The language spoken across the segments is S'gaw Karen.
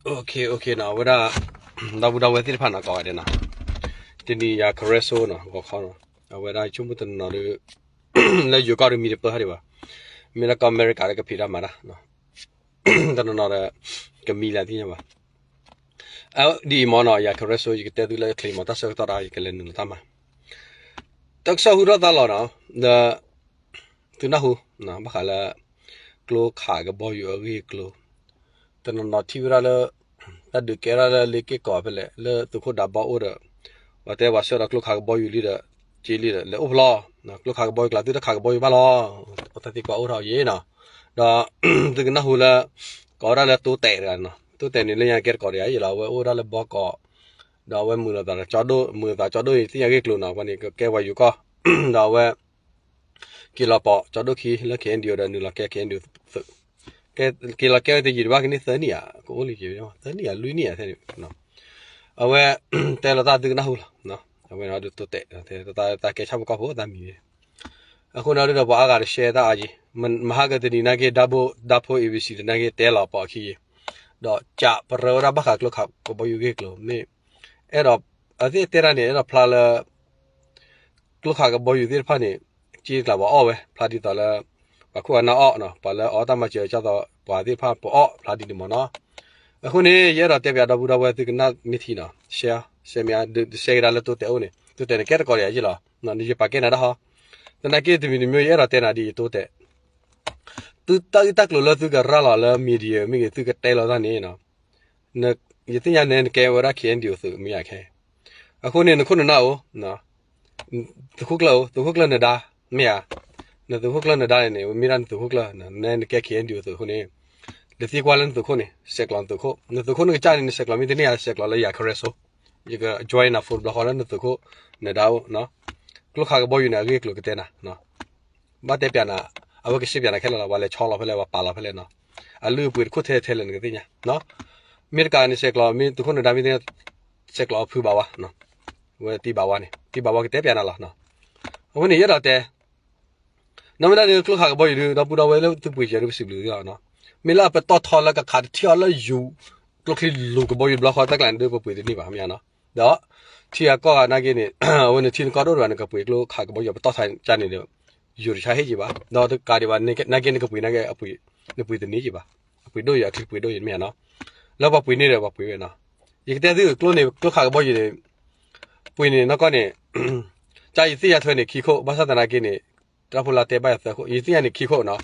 OK နီၤ အဝဲဒၣ် ဒီပုၢ်ဒီဝဲၢ်သ့ၣ်တဖၣ်နီၤ ကိးဂၤဒဲးနီၤ, တနံၤယၤ Karen နီၤ ဂီၤခီနီၤ, အဝဲဒၣ်ဆိကမိၣ်တနီၤနီၤဒီး လၢယိၤကီၢ်ဒီး မံၤတပၢၢ် ဟဲဒံးဘၣ်, မ့ၢ်လၢကီၢ်အမဲရကၤဒီး ကဖံးတၢ်မၤတၢ် တနီၤနီၤဒီး ကမံၤလၢသ့ၣ်ညါဘၣ်. ဒ်အံၤမ့ၢ်နီၤ ယၤ Karen ယကတဲသုလၢချ့မး တၢ်ဆၢကတီၢ်ဒီး ယကလဲၤနုာ်လီၤတၢ်မၤ တၢ်ကစီၣ်ဟူထီၣ်သါလီၤနီၤ, ဒီး သုနၢ်ဟူ ဘၣ်ဃးလၢ ကျိခးကဘီယူၤအဂ့ၢ်အကျိၤ, တနီၤနီၤထံၣ်ဝဲဒၣ်လၢ တၢ်ဒုးကဲထီၣ်လၢလ့က့ၢ်ကီးဖဲလဲၣ် လၢသုးခိၣ်ဒးဘီအိၣ်ဒီး ပှၤတဲပှၤဆှၢဒီးကျိခးကဘီယူၤလံဒီး က့လံဒီး လဲၤအိၣ်ဖျီ, ကျိခးကဘီယူၤကျါ သုတခးကဘီယူၤဘၣ်လီၤ, အတၢ်သံကွၢ်အိၣ်ထီၣ်အံၤနီၤ, ဒီး သုကနၢ်ဟူလၢ ကိးဝဲဒၣ်လၢတိတဲာ်တဂၤနီၤ, တိတဲာ်န့ၣ် လၢညါကဲတကိးတဂၤအံၤလီၤ, အဝဲအိၣ်ဒၣ်လၢဘီကီး ဒီးအဝဲမုာ်လိာ်သးဒီးကၠီဒိၣ် မုာ်လိာ်သးကၠီဒိၣ်အံၤ သ့ၣ်ညါဂ့ၢ်ကျိၤနီၤ, ပှၤန့ၣ်ကကဲပှၤယိၤကီၢ် ဒီးအဝဲ က့ၤလီၤပိာ်ကၠီဒိၣ်ခံလၢ KNDO ဒီးနုာ်လီၤကဲ KNDO သုး, က့ၤလီၤကဲဝဲတယံာ်ဒံးဘၣ် ကန့ၢ်သၢနံၣ်ဧါ ကအိၣ်လံက့ၤ သၢနံၣ်ဧါ လွံၢ်နံၣ်ဧါ အဝဲ တဲလီၤတၢ်သုကနၢ်ဟူလီၤ, အဝဲန့ၣ်ဒုးတိတဲာ် တၢ်ကဲဆၣ်ဖိကီၢ်ဖိအတၢ်မံၤန့ၣ်, အဃိန့ၣ်ဒုးဒီး ပှၤအါဂၤတ share တၢ်အါယံၤ, မဟါကတနံၤနာ်က့ ဒါဖိ ABC တနာ်က့ တဲလီၤပိာ်အခံယံၤ, ဒီးကးပရၢဝဲဒၣ်ဘၣ်ဃးကျိခးကဘီယူၤဂ့ၢ်ကျိၤန့ၣ်, အဲၣ်ဒိး အသ့ၣ်တဲတၢ်န့ၣ် အဲၣ်ဒိးဖျါလၢ ကျိခးကဘီယူၤသ့ၣ်တဖၣ်န့ၣ် က့ကျးပှၤအီၣ်ဝဲ ဖျါဒ်သိးလၢ ပှၤခိၣ်အနၢ်အီၣ်နီၤ, ပှၤလၢအီတၢ်မၤစၢၤကၢ်သိး ပှၤသ့ၣ်တဖၣ်ပအီၣ်ဖျါဒ်န့ၣ်မ့ၢ်နီၤ, အဃိန့ၣ် ယအဲၣ်ဒိးတဲပၠးဒီပုၢ်ဒီဝဲၢ်သုကနၣ်မ့ၢ်ထံနီၤ, share share မ့ၢ်ဧါ, ဒုး share ကဒါလၢတိတဲာ်အိၣ်န့ၣ် တိတဲာ်န့ၣ်ကဲတကိးဒီးယၤယ့ၢ်လီၤ, ယပာ်ကဲနၤဒၣ်ဟီ, သနာ်က့တမံၤတမံၤ ယအဲၣ်ဒိးတဲနၤဒ်ယတိတဲာ် သုတၢ်ဂ့ၢ်တၢ်ကျိၤလၢသုကရၤလီၤလၢ media မ့ၢ်ဂ့ၤ သုကတဲလီၤတၢ်န့ၣ် ယသ့ၣ်ညါနဲနကဲဝဲဒၣ် KNDO သုးမ့ၢ်ယၤခဲ, အဃိန့ၣ် နခိၣ်နနၢ်အိၣ် သုးခိၣ်ကျၢၢ်အိၣ် သုးခိၣ်ကျၢၢ်နဒါ မ့ၢ်ဧါ, နသုးခိၣ်ကျၢၢ်နဒါန့ၣ် မ့ၢ်ဒၣ်နသုးခိၣ်ကျၢၢ် နဲနကဲ KNDO သုးအဃိန့ၣ်, လဲၤသံကွၢ်လၢနသုးခိၣ်န့ၣ် ဆဲးကျိးနသုးခိၣ်, နသုးခိၣ်နကစၢ်န့ၣ် နဆဲးကျိးမ့ၢ်တန့ၢ်ဧါ ဆဲးကျိးလၢယၤ Karen, ယက join နၤ phone တဘျီဃီလၢနသုးခိၣ်နဒါအိၣ်, ကျိခးကဘီယူၤန့ၣ် အဂ့ၢ်အကျိၤကတဲနၤ ဘၣ်တဲပၠးနၤ, အဝဲကစံးပၠးနၤခဲလၢာ်လီၤ, ပှၤလဲၤဆီလီၤဖဲလဲၣ် ပှၤပာ်လီၤဖဲလဲၣ်နီၤ, အလုၢ်အပှ့ၤတခိၣ်ထဲထဲလဲၣ် နကသ့ၣ်ညါ, မ့ၢ်တကးန့ၣ် ဆဲးကျိး မ့ၢ်သုးခိၣ်နဒါမ့ၢ်သ့ၣ်ညါ, ဆဲးကျိးအဖုဘၣ်ဝါ, ဝဲတံၢ်ဘၣ်ဝါန့ၣ် တံၢ်ဘၣ်ဝါကတဲပၠးနၤလီၤ, အဝဲန့ၣ် ယအဲၣ်ဒိးတဲ နီၢ်မ့ၢ်ဒၣ်န့ၣ် ကျိခးကဘီယူၤဒုး ဒီပုၢ်ဒီဝဲၢ်လၢသုပှ့ၤစၢၤဒုး ပစံးဘျုးသုလီၤ, မ့ၢ်လၢအပတီၢ်ထီလၢကခးတထံၣ်အီၤလၢယူၤ ကျိချံလူၤကဘီယူၤတဘျီဃီတၢ်ကျးန့ၣ်ဒုး ပပှ့ၤတန့ၢ်ဘၣ် မ့ၢ်ဧါနီၤ, ဒီး ထံအကီၢ်ဂၤနာ်က့န့ၣ် အဝဲန့ၣ်ထံနကီၢ်ဒိၣ်တဂၤန့ၣ် ကပှ့ၤကျိခးကဘီယူၤပတီၢ်ထီကန့ၣ်ဒီး ယိၤတဆါဟ့ၣ်က့ၤဘၣ် ဒီးတကးဒံးဘၣ် နာ်က့နကပှ့ၤနာ်က့ နပှ့ၤတန့ၢ်က့ၤဘၣ်, အပှ့ၤဒိၣ်ယံၤ အချံပှ့ၤဒိၣ်ယံၤ မ့ၢ်ဧါနီၤ, လၢပှၤပှ့ၤန့ၢ်ဒီးပှၤပှ့ၤဝဲနီၤ, ယကတဲသုကျိန့ၣ် ကျိခးကဘီယူၤန့ၣ် ပှ့ၤန့ၣ်နီၢ်ကီၢ်န့ၣ် ကယသ့ၣ်ညါထွဲန့ၣ်ခံခိၣ် ဘၣ်ဆၣ်သနာ်က့န့ၣ် တၢ်ဖိလၢတဲဘၣ်ယၤသၢခိၣ် ယသ့ၣ်ညါန့ၣ်ခံခိၣ်နီၤ,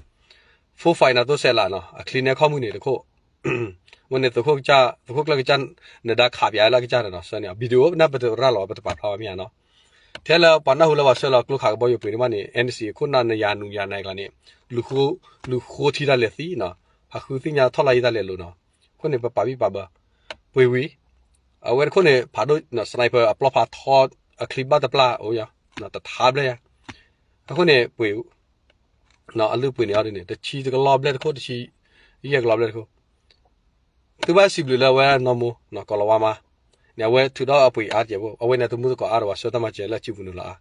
ဖိ final သိစဲးလးနီၤ အချံနဲခီၣ်မုၢ်န့ၣ်တခိၣ်, ဝဲန့ၣ်သုးခိၣ်ကစၢ် သုးခိၣ်ကျၢၢ်ကစၢ် နဒါခးပၠးလၢကစၢ်န့ၣ်နီၤ ဆၢန့ၣ် video နၢ်ပတရၣ်လီၤ ပတပာ်ဖျါဝဲမ့ၢ်ဧါနီၤ, ထဲလၢပှၤနၢ်ဟူလၢပှၤဆှၢလီၤကျိခးကဘီယူၤပှ့ၤန့ၢ်ဘၣ်န့ၣ် NC ခိၣ်နၢ်နယၤနူယၤနၤကျါန့ၣ် လူၤဃိထံတၢ်လဲၤသံနီၤ, ဟးဃုသ့ၣ်ညါထီၣ်လၢယတၢ်လဲၤလိၤနီၤ, အဃိန့ၣ် ပပာ်ဘံၣ်ပာ်ဘၢ ပှ့ၤဝံၤ အဝဲတခိၣ်န့ၣ် ဖးဒိၣ် sniper အပျီဖးထီ အချံဘၣ်တပျၢ်အိၣ်ယၤ တထါဘျဲၣ်ယၤ, အဃိန့ၣ် ပှ့ၤ အလုၢ်ပှ့ၤန့ၢ်အီၤဒ်န့ၣ် တဆံတကလီၢ်ဘျဲၣ်တခိၣ် တဆံယဲၢ်ကလီၢ်ဘျဲၣ်တခိၣ်, သုဘၣ်စံးဘျုးလၢအဝဲနီၢ်မိၢ် ကိးလီၤဝါမါ န့ၣ် အဝဲထုးထီၣ်အပှ့ၤအါတက့ၢ်ဖိ အဝဲန့ၣ်တမူသကိးအါဒီးပှၤဆှၢတၢ်မၤစၢၤလၢအစုပူၤနုာ်လီၤအါ,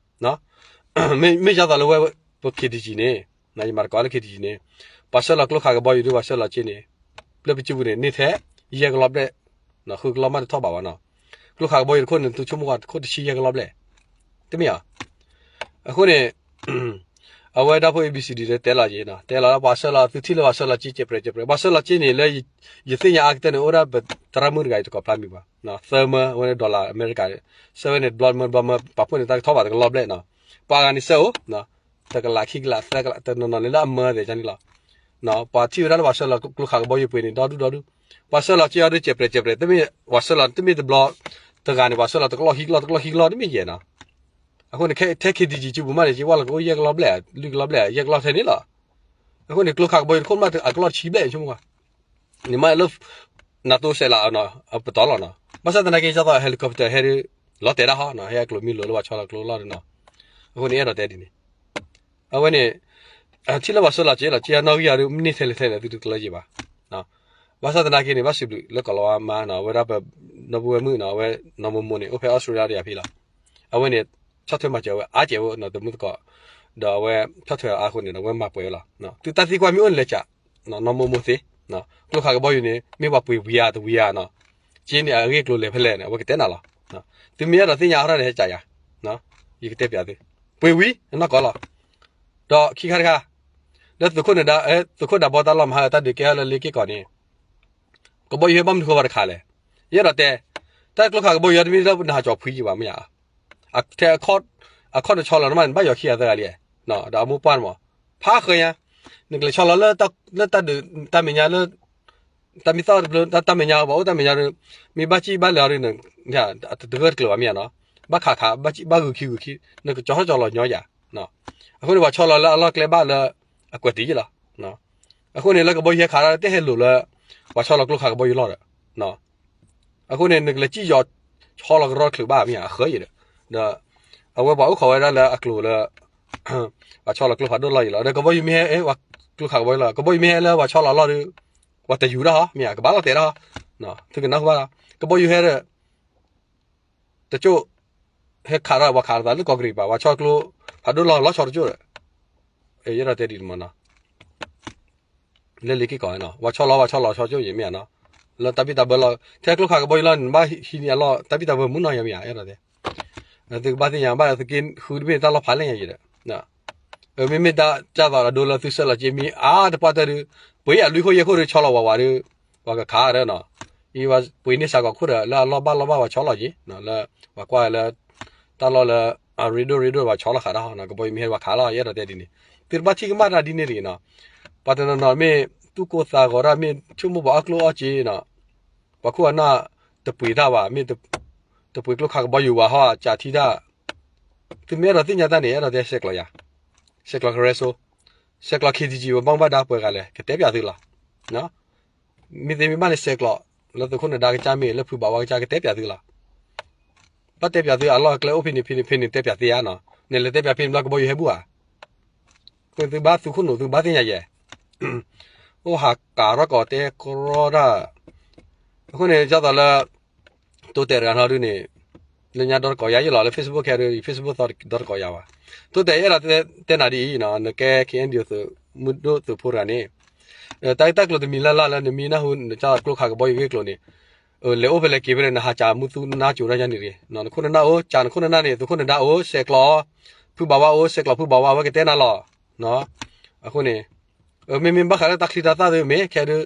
မ့ၢ်ယသးလၢဝဲ ပ KTG န့ၣ် ယမၤသကိးလၢ KTG န့ၣ် ပှၤဆှၢလီၤကျိခးကဘီယူၤဒ်ပှၤဆှၢလီၤက့န့ၣ် လၢပစုပူၤန့ၣ် န့ၢ်ထဲ ယဲၢ်ကလီၢ်ဘျဲၣ် ဃုကလီၢ်မးတထီၣ်ဘၣ်ဝဲနီၤ, ကျိခးကဘီယူၤတခိၣ်န့ၣ် သုဆိကမိၣ်ကွၢ်တခိၣ်တဆံယဲၢ်ကလီၢ်ဘျဲၣ်, တမ့ၢ်ဧါ, အဃိန့ၣ် အဝဲဒၣ်ဖိ A B C D တဲလီၤက့ၤနီၤ တဲလီၤလၢပှၤဆှၢလီၤ သုထံၣ်လၢပှၤဆှၢလီၤက့ ကဲးပြဲးကဲးပြဲး ပှၤဆှၢလီၤက့န့ၣ် လၢယသ့ၣ်ညါအါကတၢၢ်န့ၣ် အိၣ်ဒၣ်ပသရၣ်မုၣ်တဂၤအံၤတကိးဖျါမံၤဘၣ်, သၢမၢ အဝဲန့ၣ် dollar အမဲရကၤ ဆှၢဝဲန့ၣ် တဘျီမၢတဘျီမၢ ပာ်ဖှိၣ်န့ၣ် တၢ်ကထီၣ်ဘၣ်တကလီၢ်ဘျဲၣ်နီၤ, ပှၤဂၤန့ၣ်ဆှၢအိၣ် တကလးခံကလးသၢကလး တနီၤနီၤန့ၣ်လၢအမၢသဲကန့ၣ်လီၤ, ပှၤထံၣ်ဝဲဒၣ်လၢပှၤဆှၢလီၤကျိခးကဘီယူၤပှ့ၤန့ၣ် ဒီဒူၣ်ဒီဒူၣ်, ပှၤဆှၢလီၤက့အီၤဒ် ကဲးပြဲးကဲးပြဲး တမ့ၢ်ပှၤဆှၢလီၤ တမ့ၢ်တဘျီ တဂၤန့ၣ် ပှၤဆှၢလီၤတကလီၢ်ခံကလီၢ် တကလီၢ်ခံကလီၢ် တမ့ၢ်ယဲၢ်နီၤ, အဃိန့ၣ် ထဲ K T G စုပူၤမးန့ၣ် က့ဝဲလီၤကအိၣ်ယဲၢ်ကလီၢ်ဘျဲၣ် လွံၢ်ကလီၢ်ဘျဲၣ် ယဲၢ်ကလီၢ်ထဲန့ၣ်လီၤ, အဃိန့ၣ် ကျိခးကဘီယူၤတခိၣ်မး အကလီၢ်တဆံဘျဲၣ်ဆိကမိၣ်ကွၢ်, န့ၣ်မးလၢ နၤတိစဲးလး ပတီၢ်လီၤနီၤ, ဘၣ်ဆၣ်သနာ်က့ ကၢ်သိး helicopter ဟဲဒ် လီၤတဲာ်ဒၣ်ဟီနီၤ ဟဲအကျိၤမံလိၤလၢပှၤဆီလီၤကျိလီၢ်ဒီးနီၤ, အဃိန့ၣ် အဲၣ်ဒိးတဲဒ်န့ၣ်, အဝဲန့ၣ် ထံၣ်လၢပှၤဆှၢလီၤက့လီၤ က့အနီၣ်ဂံၢ်အီၤဒ် မ့ၢ်န့ၢ်ထဲလဲၣ်ထဲလဲၣ် သုတကျၢၤယံၤဘၣ်, ဘၣ်ဆၣ်သနာ်က့န့ၣ် ဘၣ်စံးဘျုးလၢကိးလီၤဝါမါနီၤ အဝဲဒၣ်ပနီၢ်ပုၢ်ဝဲၢ်မုၣ်နီၤ အဝဲနီၢ်မိၢ်မိၢ်န့ၣ် အိၣ်ဖဲ Australia တယၤဖဲလီၤ, အဝဲန့ၣ် ဆီၣ်ထွဲမၤစၢၤဝဲအါကဲးဝဲနီၤ တမူသကိး, ဒီးအဝဲဆီၣ်ထွဲအါအဃိန့ၣ်ဒီး အဝဲမၤပှဲၤဝဲလီၤ, သုတၢ်သံကွၢ်မ့ၢ်အိၣ်န့ၣ်လဲၤကး နီၢ်မိၢ်မိၢ်သ့ ကျိခးကဘီယူၤန့ၣ် မ့ၢ်ပှၤပှ့ၤဝံၤဧါတဝံၤဧါနီၤ, က့န့ၣ်အဂ့ၢ်အကျိၤလဲၤဖဲလဲၣ်န့ၣ် အဝဲကတဲနၤလီၤ. သုမ့ၢ်အဲၣ်ဒိးသ့ၣ်ညါအါထီၣ်န့ၣ် ဟဲကးယၤ, ယကတဲပၠးသု, ပှ့ၤဝံၤ အနီၢ်ကီၢ်လီၤ. ဒီးခံခါတခါ လၢသုးခိၣ်နဒါ, သုးခိၣ်ဒးဘီတၢ်လီၢ်မဟါ တၢ်ဒုးကဲထီၣ်လၢလ့က့ၢ်ကီးန့ၣ် ကဘီယူၤဟဲဘၣ်မနုၤဃိဘၣ်တခါလဲၣ်. ယအဲၣ်ဒိးတဲ, တၢ်ကျိခးကဘီယူၤတမ့ၢ်လၢနဟးကၠီၤဖှံယံၤဘၣ်မ့ၢ်ဧါ, ထဲအခီၣ်နဆီလီၤနမးန့ၣ် ဘၣ်ယီၤခံဂၤသၢဂၤလံ, ဒီးအမိၢ်ပှၢ်န့ၣ်မး, ဖးဃၢၤညါ, နကလဲၤဆီလီၤလၢ လၢတၢ်ဒုးတၢ်မဲာ်ညါလၢ တၢ်မ့ၢ်သီၣ်တဖျၢၣ် တၢ်မဲာ်ညါ ပှၤအိၣ်တၢ်မဲာ်ညါဒီး မ့ၢ်ဘၣ်စံၣ်ဘၣ်လဲၤအီၤဒီး တဂၢၢ်တကျၢၤဘၣ်မ့ၢ်ဧါနီၤ, ဘၣ်ခးခး ဘၣ်ဂုာ်ခံဂုာ်ခံ နကကၠီထီၣ်ကၠီလီၤညီယၤ, အဃိန့ၣ် ပှၤဆီလီၤလၢအလီၢ်ကျဲဘၣ်လၢ အကွဲးတံၢ်ယံလီၤ. အဃိန့ၣ် လၢကဘီယူၤဟဲခးတၢ်တဟဲလိာ်လၢ ပှၤဆီလီၤကျိခးကဘီယူၤလီၢ်ဒီး အဃိန့ၣ် နကလဲၤစံၣ်ယီၤဆီလီၤကရီတချုးဘၣ်မ့ၢ်ဧါ အဃၢၤယံၤဒီး ဒီး အဝဲပှၤအိၣ်ခိးဝဲဒၣ်လၢအကျိၤလၢ ပှၤဆီလီၤကျိဖးဒိၣ်လီၢ်ယံၤလီၤ. ဒီးကဘီယူၤမ့ၢ်ဟဲ ကျိခးကဘီယူၤလီၢ် ကဘီယူၤမ့ၢ်ဟဲလၢပှၤဆီလီၤလီၢ်ဒီး ပှၤတယူၤတၢ်ဟီမ့ၢ်ဧါ ကဘၣ်လီၤတဲာ်တၢ်ဟီ, သုကနၢ်ဟူဘၣ်လီၤ. ကဘီယူၤဟဲဒီး တကၠိၣ် ဟဲခးဒီးပှၤခးအသးလၢကီၢ်ကရံၣ်ပၤ ပှၤဆီကျိဖးဒိၣ်လီၢ်လီၤဆီတကၠိၣ်ဒီး ယအဲၣ်ဒိးတဲဒ်န့ၣ်မးနီၤ လၢလ့က့ၢ်ကီးနီၤ ပှၤဆီလီၤ ပှၤဆီလီၤဆီကၠိၣ်ယံၤမ့ၢ်ဧါနီၤ, လၢတၢ်ဘံၣ်တၢ်ဘၢလီၢ် ထဲကျိခးကဘီယူၤလီၢ်န့ၣ် နဘၣ်ဟံးန့ၢ်အလီၢ်တၢ်ဘံၣ်တၢ်ဘၢမုၢ်နီၢ်ယံၤမ့ၢ်ဧါ အဲၣ်ဒိးတဲ, သုကဘၣ်သ့ၣ်ညါဘၣ်ဒီး သုက့ဃုတဘ့ၣ်န့ၣ် တၢ်လီၢ်ဖးလဲၢ်ညါယံၤဒီး မ့မ့ၢ်တၢ်ကၢ်သိးဒီးဒိလၢသုဆှၢလီၤက့ၤမံၤအါတပှၢ်တၢၢ်ဒီး ပှ့ၤအလွံၢ်ခိၣ်ယဲၢ်ခိၣ်ဒီးဆီလီၤဝးဝးဒီး ပှၤကခးဒီးနီၤ, အံၤပှ့ၤန့ၢ်စ့ၢ်ကီးခိၣ်ဒီး လၢအလီၢ်ဘၣ်လီၢ်ဘၣ်ပှၤဆီလီၤက့ၤ လၢ ပှၤကွၢ်လၢ တၢ်လီၢ်လၢ အရ့ဒိၣ်ရ့ဒိၣ်ပှၤဆီလီၤခးတၢ်ဟီနီၤ, ကဘီယူၤမ့ၢ်ဟဲပှၤခးလီၤ ယအဲၣ်ဒိးတဲဒ်န့ၣ်, သုတဘၣ်ထံၣ်ကမၣ်တၢ်ဒ်န့ၣ်တဂ့ၤနီၤ, ပှၤတနီၤနီၤမ့ၢ်သူၣ်ကိၢ်သးဂီၤတၢ် မ့ၢ်ဆိကမိၣ်ပှၤအီၣ်ကျိၣ်အီၣ်စ့နီၤ, ပှၤခိၣ်ပှၤနၢ်တပှ့ၤတၢ်ဘၣ် မ့ၢ်တပှ့ၤကျိခးကဘီယူၤဘၣ်ဟီ ကးထံတၢ်, သုမ့ၢ်အဲၣ်ဒိးသ့ၣ်ညါတၢ်န့ၣ် အဲၣ်ဒိးတဲဆဲးကျိးယၤ, ဆဲးကျိးကရၢစိ, ဆဲးကျိး ခ့တံကံ ပဘၣ်မူဘၣ်ဒါပှဲၤဂၤလဲၣ် ကတဲပၠးသုလီၤ. မ့ၢ်သ့မ့ၢ်ဘၣ်န့ၣ် ဆဲးကျိး လၢသုးခိၣ်နဒါကစၢ်မ့ၢ် လၢဖုဘၣ်ဝါကစၢ် ကတဲပၠးသုလီၤ. ဘၣ်တဲပၠးသုအလီၢ်အကျဲအိၣ်ဖဲန့ၣ်ဖဲန့ၣ်ဖဲန့ၣ် တဲပၠးသ့ဧါနီၤ, နလဲၤတဲပၠးဖဲန့ၣ်ဘျီကဘီယူၤဟဲဘူၣ်ဧါ, အဃိန့ၣ်သုဘၣ်သုခိၣ်နူာ်သုဘၣ်သ့ၣ်ညါယဲၢ်, အိၣ်ဟးကးထီၣ်ကီးတဲကရီတၢ်, အဃိန့ၣ် ဒ်သိးလၢ တိတဲာ်တဂၤနီၤဒုန့ၣ်, လၢညါဒီတကိးယၤယဲၢ်လီၤ လၢ Facebook ခဲဒု ယ Facebook သီဒီတကိးယၤဘၣ်, တိတဲာ်ယအဲၣ်ဒိးတဲနၤဒ်အံၤနီၤ နကဲ ခ့ၣ်အဲၣ်ဒံၣ် သုးမုၢ်ဒိၣ်သုးဖိတဂၤန့ၣ် တၢ်ဂ့ၢ်တၢ်ကျိၤတမံၤလၢ်လၢ်လၢနမ့ၢ်နၢ်ဟူ နကၢ်ကျိခးကဘီယူၤဂ့ၢ်ကျိၤန့ၣ်, လဲၤအိၣ်ဖဲလဲၣ်က့ၤဖဲလဲၣ် နဟးကးမူသူနၢ်ကၠိတၢ်ညါန့ၣ်တဂ့ၤ, နခိၣ်နနၢ်အိၣ် ကးနခိၣ်နနၢ်န့ၣ် သုးခိၣ်နဒါအိၣ် ဆဲးကျိး ဖုဘၣ်ဝါအိၣ် ဆဲးကျိးဖုဘၣ်ဝါ အဝဲကတဲနၤလီၤ. အဃိန့ၣ် မ့မ့ၢ်ဘၣ်ဃးလၢတၢ်ချံတၢ်သၣ်ဒု မ့ၢ်ခဲဒု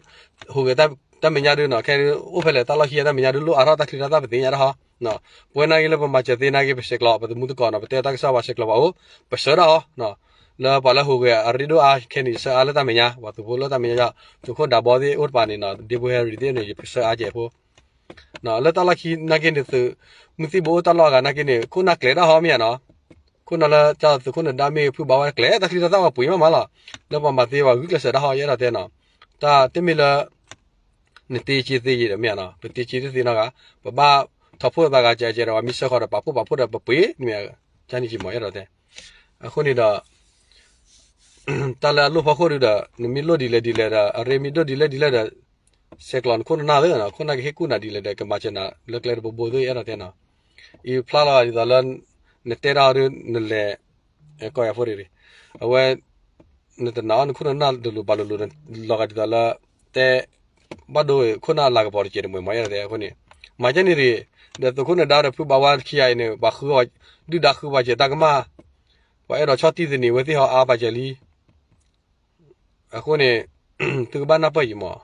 ဟူးဂဲၤတၢ်မဲာ်ညါဒုနီၤ ခဲဒု အိၣ်ဖဲလဲၣ်တၢ်လီၢ်ခံတၢ်မဲာ်ညါဒု လိၣ်အါထီၣ်တၢ်ချံတၢ်သၣ်ပသ့ၣ်ညါတၢ်ဟီ, ပဝဲနာ်က့လၢပမၤစၢၤသ့နာ်က့ ပဆဲးကျိး ပသမူသကိးနီၤ ပတဲတၢ်ကစီၣ်ပှၤဆဲးကျိးပှၤအိၣ် ပဆှၢဒၣ်အီၤ, လၢပှၤလၢဟူးဂဲၤအရ့ဒိၣ်အါခဲန့ၣ် ဆှၢအါလၢတၢ်မဲာ်ညါ ပှၤသုးဖိလၢတၢ်မဲာ်ညါ သုးခိၣ်ဒးဘီသ့ၣ်အိၣ်တပၤန့ၣ်နီၤ ဒ့ဖိဟဲရံၤသ့ၣ်န့ၣ် ယပဆှၢအါကဲးဖိ လၢတၢ်လီၢ်ခံနာ်က့န့ၣ် သုးမုၢ်သံၣ်ဘိအိၣ်တၢ်လီၢ်အဂၤနာ်က့န့ၣ် ခိၣ်နၢ်ကျဲၤတၢ်ဟီမ့ၢ်ဧါနီၤ, ခိၣ်နၢ်လၢတၢ်သုးခိၣ်နဒါမ့ၢ်ဖုဘၣ်ဝါကျဲၤတၢ်ချံတၢ်သၣ်ဝဲပှ့ၤမးမးလီၤ, လၢပှၤမၤသ့ပှၤဂုာ်ကျဲးစၢးတၢ်ဟီ ယအဲၣ်ဒိးတဲနီၤ, တၢ်တမ့ၢ်လၢ နတ့က့သ့ယံၤဒီးမ့ၢ်ဧါနီၤ ပတ့က့သ့သ့နီတဂၤ, ပဘၣ်ထီၣ်ဖှိၣ်သးဂၤကဲကဲဒီး ပှၤမ့ၢ်ဆှၢဃီၤဒီးပာ်ဖှိၣ်ပာ်ဖှိၣ်ဒီးပပှ့ၤမ့ၢ်ဧါ, ကန့ၣ်က့မး ယအဲၣ်ဒိးတဲ, အဃိန့ၣ်ဒီး တၢ်လၢအလိၣ်ဖီခိၣ်ဒုဒီး နမ့ၢ်လိၣ်ဒ်လဲၣ်ဒ်လဲၣ်ဒီး အရ့မ့ၢ်ဒိၣ်ဒ်လဲၣ်ဒ်လဲၣ်ဒီး ဆဲးကျိးနခိၣ်နနၢ်သ့နီၤ ခိၣ်နၢ်ကဟ့ၣ်ကူၣ်နၤဒ်လဲၣ်ဒီး ကမၤစၢၤနၤလၢကျဲတဘိဘိသ့ ယအဲၣ်ဒိးတဲနီၤ, အံၤဖျါလီၤဒ်သိးလၢ နတဲတၢ်ဒု နလဲၤ ကီၢ်ယၤဖိတဂ့ၤ, အဝဲ နတနာ်အီၤ နခိၣ်နနၢ်တလိၤဘၣ်လိၤလိၤ လီၤဂာ်ဒ်သိးလၢ တဲ ဘၣ်ဒိခိၣ်နၢ်လၤကပီၤတကဲးတမှဲၤမး ယအဲၣ်ဒိးတဲအဃိန့ၣ်, မၤကဲန့ၣ်တဂ့ၤ, ဒီးသုးခိၣ်နဒါဒီးဖုဘၣ်ဝါခံဂၤအံၤန့ၣ် ပှၤဃု ဒုၣ်ဒါဃုပှၤစဲးတၢ်ကမၣ်, ပှၤအဲၣ်ဒိးဆီၣ်တံၢ်သန့ၤဝဲသ့ၣ်ဟီအါပာ်စဲးလံ အဃိန့ၣ် သုကဘၣ်နၢ်ပၢၢ်ယံၤမး,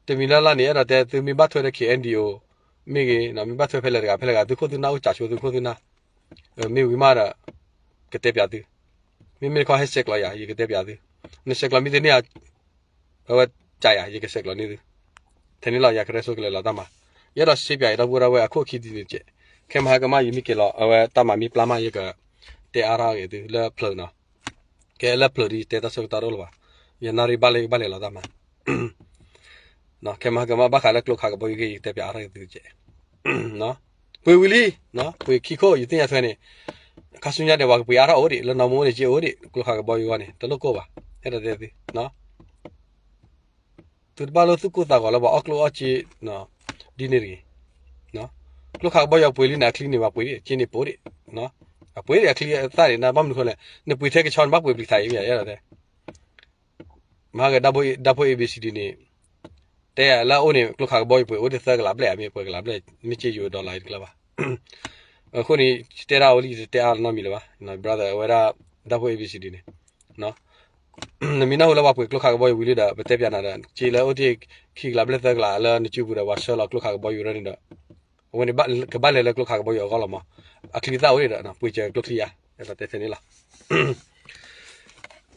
တမံၤလၢ်လၢ်န့ၣ် အဲၣ်ဒိးတဲ သုမ့ၢ်ဘၣ်ထွဲဒီး ခ့ၣ်အဲၣ်ဒံၣ်အိၣ် မ့ၢ်ဂ့ၤ, မ့ၢ်ဘၣ်ထွဲဖဲလဲၣ်တဂၤဖဲလဲၣ်တဂၤ သုခိၣ်သုနၢ်အိၣ်ကးဆိသုခိၣ်သုနၢ်, မ့ၢ်ဝံၤမးဒီး ကတဲပၠးသု, မ့မ့ၢ်တခီဟဲဆဲးကျိးယၤ ယကတဲပၠးသု, နဆဲးကျိးမ့ၢ်တန့ၢ် အဝဲကးယၤ ယကဆဲးကျိးန့ၢ်သု, ထဲန့ၣ်လီၤ ယၤကရၢစိကလဲၤလီၤတၢ်မၤ, ယအဲၣ်ဒိးစ့ပၠးယဒီပုၢ်ဝဲၢ်အခိၣ်ခံဒ်န့ၣ်တကဲး, ခဲမဟါကမၣ်ယမ့ၢ်က့ၤလီၤ အဝဲတၢ်မၤမ့ၢ်ပျၢ်မး ယကတဲအါထီၣ်ဂ့ၤသုလၢဖျၢၣ်နီၤ, ကဲလၢဖျၢၣ်ဒ်ယတဲတၢ်ဆၢကတီၢ်တအိၣ်လၢၤဘၣ်, ယနၣ်ရံၣ်ဘၣ်လၢယကဘၣ်လဲၤလီၤတၢ်မၤ ခဲမဟါကမၣ်ဘၣ်ဃးလၢကျိခးကဘီယူၤဂ့ၢ် ယကတဲပၠးအါထီၣ်ဂ့ၤသုကဲး, ပှ့ၤဝံၤလံ, ပှ့ၤခံခိၣ် ယသ့ၣ်ညါထွဲန့ၣ်, ခါဆူညါဒဲးပှၤကပှ့ၤအါထီၣ်အိၣ်ဒံး လၢနီၢ်မိန့ၣ်က့အိၣ်ဒံး ကျိခးကဘီယူၤဂီၢ်န့ၣ် တလိၣ်ကိၢ်ဘၣ်, အဲၣ်ဒိးတဲသု သုတဘၣ်လိၣ်သူၣ်ကိၢ်သးဂီၤလၢပှၤအီၣ်ကျိၣ်အီၣ်စ့ ဒ်န့ၣ်တဂ့ၤ, ကျိခးကဘီယူၤပှ့ၤလံန့ၣ် အချံန့ၣ်ဘၣ်ပှ့ၤဒံး စ့န့ၣ်ပိာ်ဒံး, အပှ့ၤဒံးအချံအသၣ်န့ၣ် နဘၣ်မနုၤဃိလဲၣ်, နပှ့ၤထဲကဆီန့ၣ် ဘၣ်ပှ့ၤပျံၤထးအံၤမ့ၢ် အဲၣ်ဒိးတဲ မဟါက ဓာတ်ဖိုး A B C D န့ၣ် တဲလၢအအိၣ်န့ၣ် ကျိခးကဘီယူၤပှဲၤအိၣ်ဒၣ်သၢကလးဘျဲၣ် မ့ၢ်ပှဲၤကလးဘျဲၣ် မ့ၢ်က့ယိၤ dollar တကျၢၤဘၣ်. အဃိန့ၣ် တဲဒၣ်ဝဲလံ ယတတဲအါနီတမံၤလၢၤဘၣ် brother အဝဲဒၣ် ဓာတ်ဖိုး A B C D န့ၣ် နမ့ၢ်နၢ်ဟူလၢပှၤပှ့ၤကျိခးကဘီယူၤဝံၤလံဒီး ပတဲပၠးနၤဒီး က့လၢအအိၣ်တ့ၢ်ခံကလးဘျဲၣ်သၢကလးလၢနစုပူၤဒီး ပှၤဆှၢလီၤကျိခးကဘီယူၤရၢန့ၣ်ဒီး အဝဲန့ၣ်ကဘၣ်လဲၤလၢကျိခးကဘီယူၤအဂီၢ်လီၤမး. အချံသၣ်အိၣ်ဒံးဒီး ပှ့ၤစၢၤကျိချံယါ အဲၣ်ဒိးတဲထဲန့ၣ်လီၤ.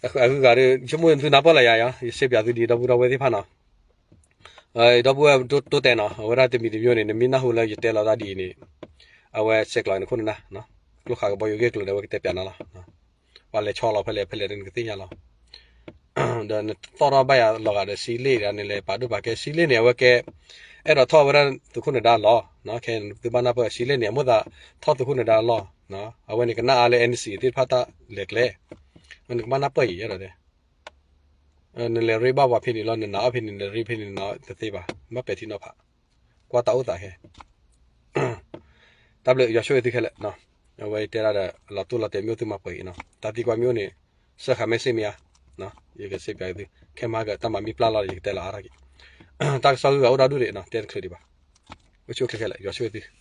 အဂုၤအဂၤဒီး ဆိကမိၣ်သုနၢ်ပၢၢ်လၢယၤယါ ယစံးပၠးသုဒ်ဒီပုၢ်ဒီဝဲၢ်သ့ၣ်တဖၣ်နီၤ. ဒီပုၢ်ဝဲၢ်တိတဲာ်နီၤ အဝဲဒၣ်တမံၤတမံၤန့ၣ် နမ့ၢ်နၢ်ဟူလၢယတဲလီၤတၢ်ဒ်အံၤန့ၣ် အဝဲဆဲးကျိးနခိၣ်နနၢ် ကျိခးကဘီယူၤဂ့ၢ်ကျိၤဒီး အဝဲကတဲပၠးနၤလီၤ. ပှၤလဲၤဆီလီၤဖဲလဲၣ်ဖဲလဲၣ်ဒီးနကသ့ၣ်ညါလီၤ. ဒီးနသီၣ်ထီၣ်ဘၣ်ယၤလီၤဂာ်ဒီး စံလ့ၣ်ဒီး နလဲၤပာ်ဒိၣ်ပာ်ကဲ စံလ့ၣ်န့ၣ် အဝဲကဲ အဲၣ်ဒိးထီၣ်ဝဲဒၣ်သုးခိၣ်နဒါလီၤ. ခဲသုဘၣ်နၢ်ပၢၢ် စံလ့ၣ်န့ၣ် အမိၣ်သးထီၣ်သုးခိၣ်နဒါလီၤ. အဝဲန့ၣ်ကနၣ်အါလၢ N C သ့ၣ်တဖၣ်တၢ်လဲၤကျဲ နကဘၣ်နၢ်ပၢၢ်အံၤ အဲၣ်ဒိးတဲ နလဲၤရ့ဘၣ်ပှၤဖဲန့ၣ်လီၤ နနာ်အီၣ်ဖဲန့ၣ် နလဲၤရ့ဖဲန့ၣ် နနာ်တသ့ဘၣ် ဘၣ်ပဲာ်ထံနီၤဖး ကွၢ်တၢ်အိၣ်သးခဲ တၢ်ဘျုး ယွၤဆိၣ်ဂ့ၤသုခဲလၢာ်. အဝဲတဲဒၣ်ဒီး လီၤတိၢ်လီၤတဲာ်မ့ၢ်အိၣ်သုမၤပှဲၤအံၤနီၤ တၢ်သံကွၢ်မ့ၢ်အိၣ်န့ၣ် စၢဃာ် message မ့ၢ်ဧါ ယကစံးပၠးသု ခဲမၤကတၢ်မၤမ့ၢ်ပျၢ်လီၤဒီး ယကတဲလီၤအါထီၣ်က့ၤ တၢ်ကစီၣ်ဂုၤဂၤအိၣ်ဒီဒူၣ်ဒံး တဲတချုးဒံးဘၣ်. အိၣ်ဆူၣ်အိၣ်ချ့ခဲလၢာ် ယွၤဆိၣ်ဂ့ၤသု